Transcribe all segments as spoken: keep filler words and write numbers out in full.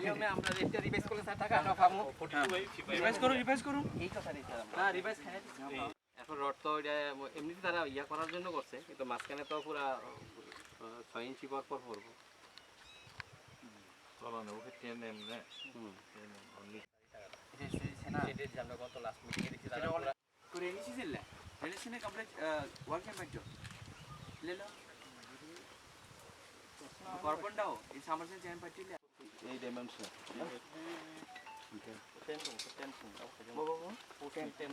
নিয়মে আমরা একটা রিভাইজ করলে স্যার টাকা আমরা পাবো। রিভাইজ করো, রিভাইজ করো। এই কথা দিতে আমরা। হ্যাঁ, রিভাইজ খাই। এখন রড তো এটা এমনিতে তারা ইয়া করার জন্য করছে, কিন্তু মাঝখানে তো পুরা, আহ, ছয় ইঞ্চি পর পর পড়বো। চলো না, ওকে টেন এম না। হুম। Ten M only. এটা হচ্ছে না। এটা যে আমরা গত লাস্ট মিটিং এ দেখছি, তারা পুরা করে নিয়েছি জিল্লা। রেলেশনে কমপ্লিট, আহ, ওয়ার্ক এম বাইট। লেলো। করপন দাও, এই সামার সে জয়েন পার্টি লে। Eight M M sir. Ten, ten, ten. Bo, bo, bo. Ten, ten.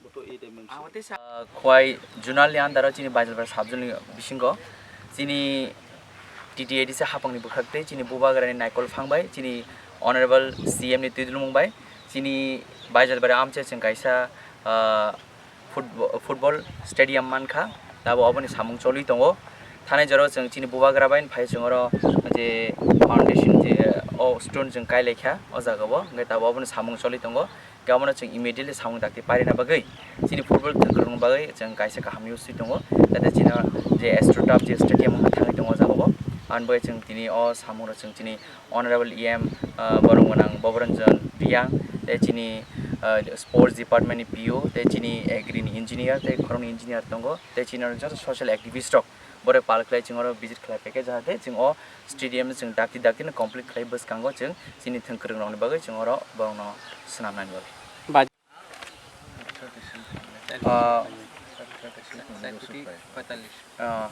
Bo to eight M M sir. Ang tei sa- Ah, Khowai Zonal ni under o chini Baijalpara sub zone ni bisingo chini T T A D C hapang ni bwkhak tei chini bubagra ni naikol phang bai chini Honorable C M ni twi dulmung bai chini Baijalpara amchai chwng kaisa, ah, football, football stadium mankha, tabo oboni samung choli tongo. Thanai jora chwng chini bubagra bai phai chwng oro je foundation je o stone chwng kai laikha o jaga o, hwnkhe tabo oboni samung choli tongo. Hwnkhe obono chwng immediately samung dakti parina bagwi chini football thwngkwrwng bagwi chwng kaisa kaham use tongo. Jate chini je Astro Turf je stadium thangwi tongo o jaga o, aboni bagwi chwng tini o samung rok chwng chini Honorable E M, ah, borok gwnang Boboranjan Riyang, tei chini, ah, Sports Department ni P O, tei chini Agri ni Engineer, tei khoroknwi Engineer tongo, tei chini joto social activist rok borok pal khlai chwng oro visit khlai phaikha, jahate chwng o stadium chwng dakti dakti no complete khlai bwskango chwng chini thwngkwrwng rokni bagwi chwng oro borokno swnamnani bagwi. Ah, ah,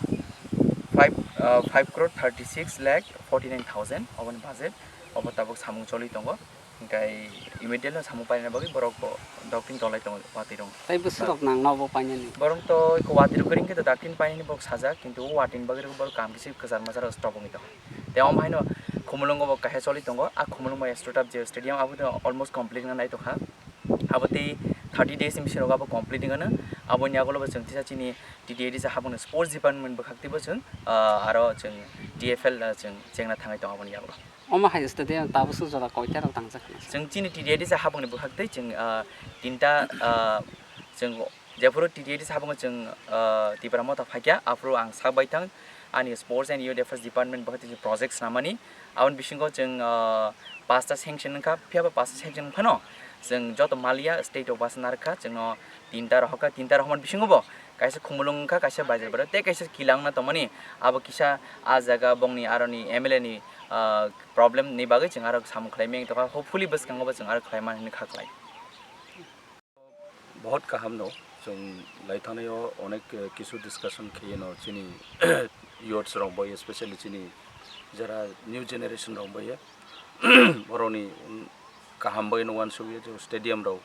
five, ah, five crore thirty six lakh forty nine thousand oboni budget, obo tabuk samung choli tongo, hwnkhe immediately no samung paina bagwi borok bo doctrine tolai tongo watwi rok. Tai bwswk rok nang nobo painani? Borok to eko watwi rok kring khe to doctrine painani borok sajak, kintu o watwi ni bagwi borok kam kisi kwchar machar stop wngwi tongo. Tei omo haino Khumulwngo bo kaisa choli tongo, a Khumulwngo Astro Turf je stadium abo to almost complete wngna nai tongkha. Abo tei thirty days ni bisingo abo complete wngano. Aboni yagulo bo chwng tisa chini T T A D C hapungni sports department bwkhak teibo chwng, ah, aro chwng T F L, ah, chwng chengna thangwi tongo aboni yagulo. Omo hai stadium tabuk swk jora koita rok tangjak? Chwng chini T T A D C hapungni bwkhak tei chwng, ah, tinta, ah, chwng jephuru T T A D C hapungo chwng, ah, Tipra Motha phaikha, aphuru ang sak bai thang ani sports and youth affairs department bwkhak tei chwng project swnamani. Aboni bisingo chwng, ah, pasta sanction wngkha, phiya ba pasta sanction wngphano chwng joto maliya state o basa narwkha, chwngno tinta rohorkha, tinta rohormani bisingo bo kaisa Khumulwng wngkha, kaisa Baijalpara tei kaisa Kilangna tongmani. Abo kisa a jaga bongni aroni M L A ni, ah, problem ni bagwi chwng aro samung khlai meng tongkha, hopefully bwskango bo chwng aro khlai mani hwnwi kha khlai. Bahut kaham no, chwng lai thangnaio onek, eh, kisu discussion khaiwi no chini youths rok bai, especially chini jara new generation rok bai, borokni, mm, kaham bai no uansukya je stadium rok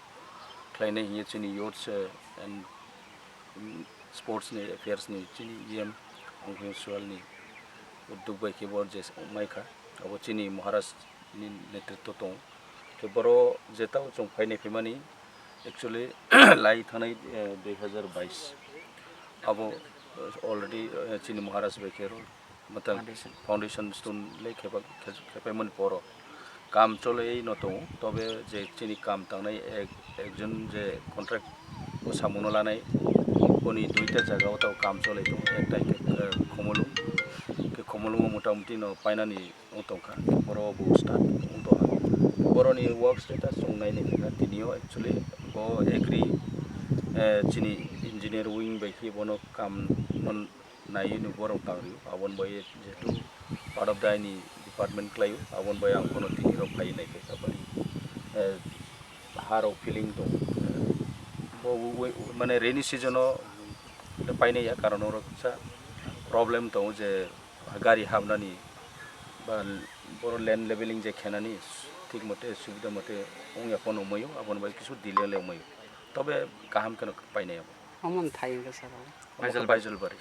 khlainai hiya chini youths, eh, and, mm, sports ni affairs ni chini E M Ongkhorwng Sual ni uddog bai khe bo je wngmai kha, abo chini Maharaj ni netritwo tongo. Khe boro je tao chwng phainai phaimani, actually, lai thanai, eh, dui hazar bais abo, eh, already, eh, chini Maharaj bai khe ro, matang foundation stone le khepa-, khe-, khepaimani poro kam choli no tongo. Tobe je chini kam tangnai ek-, ekjon je contract o samungno lanai, boni duita jaga o tao kam choli tongo, ekta khe, eh, Khumulwng, khe Khumulwngo motamuti no painani wng tongkha, boro bo start wng tongkha. Boroni work status chwng nainai kha, tinio actually bo agri, eh, chini engineer wing bai khe bono kam no naiwi no borok tang rio, aboni bai jehetu part of the ni department khlaio, aboni bai ang bono tini rok phaiwi nai kha bari, eh, ha rok feeling tong, eh, bo, bo, bo, mane rainy season o painai ya, karon oro kisa problem tongo je gari habnani ba boro land leveling je khenani thik mote subida mote wngya phano wngmaio, aboni bai kisu delay le wngmaio, tobe kaham kheno painai abo. Omo ni thai hwnkhe sir o? Omo khe Baijalbari. Baijalbari.